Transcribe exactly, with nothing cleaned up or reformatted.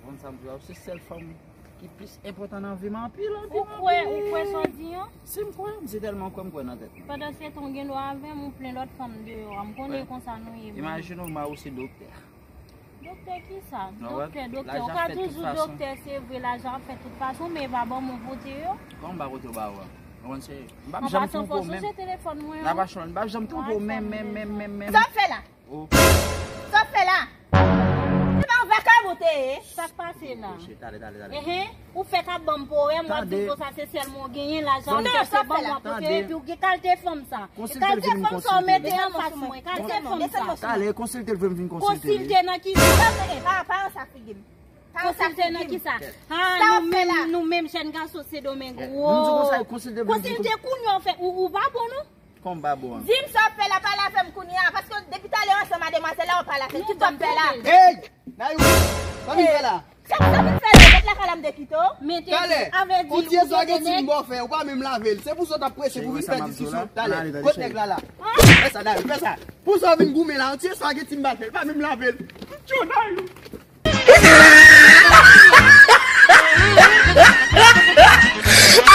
Konn sa m di w, se sèl fanm ki plis enpòtan nan vi m anpil, anpil, anpil. Ou kwè, ou kwè sa w di an? Si m kwè, m se tèlman kwè, m kwè nan tèt mwen. Pandan se tan, w gen dwa avè m, ou plen lòt fanm deyò a. M konnen konsa nou ye. Imajine w, mari w se doktè. Doktè kisa? Doktè, doktè. Ou ka toujou doktè, se vre, lajan ap fèt tout fason, men e pa ban m ou pote yo. Kòman m pa pote yo ba ou a? Ou konn se, m p ap janm twonpe w menm. An pasan, fò sonje telefòn mwen an. N ap achte, m p ap janm twonpe w menm, menm, menm, menm, menm. Sa w ap fè la? Sa w ap fè la? Se pa yon vakabon w te ye? Sa k pase la? Ehe, ou fèk ap ban m pwoblèm, w ap di m konsa se sèl mwen w genyen, lajan ap fèt, se ban m w ap pote, epi w gen kalite fanm sa. Kalite fanm sa w mete anfas mwen, kalite fanm sa. Talè, konsilte l, vre m vin konsilte l. Konsilte nan kisa? Pa, pa, pa ansa figi m. Konsilte nan kisa? Ha, nou menm, nou menm jèn gason Sendomeng. Konsilte kounye a w fè, ou, ou pa bon non. Kòman m pa bon an? Di m sa w ap fè la, pale avè m kounye a, paske depi talè ansanm a demwazèl la, w ap pale avè l. Kisa w ap fè la? Ey! Nayou! Sa w vin fè la? Sa, sa w vin fè la? Mèt lakay la, m te kite w. Talè! On ti eswa gen ti m ba w fè, ou pa menm lave l. Se pou sa w t ap prese pou vin fè diskisyon. Talè! Kot nèg la la? Fè sa, Nayou, fè sa. Pou sa w vin goumen la, on ti eswa gen ti m ba l fè, l pa menm lave l. Tchou, Nayou!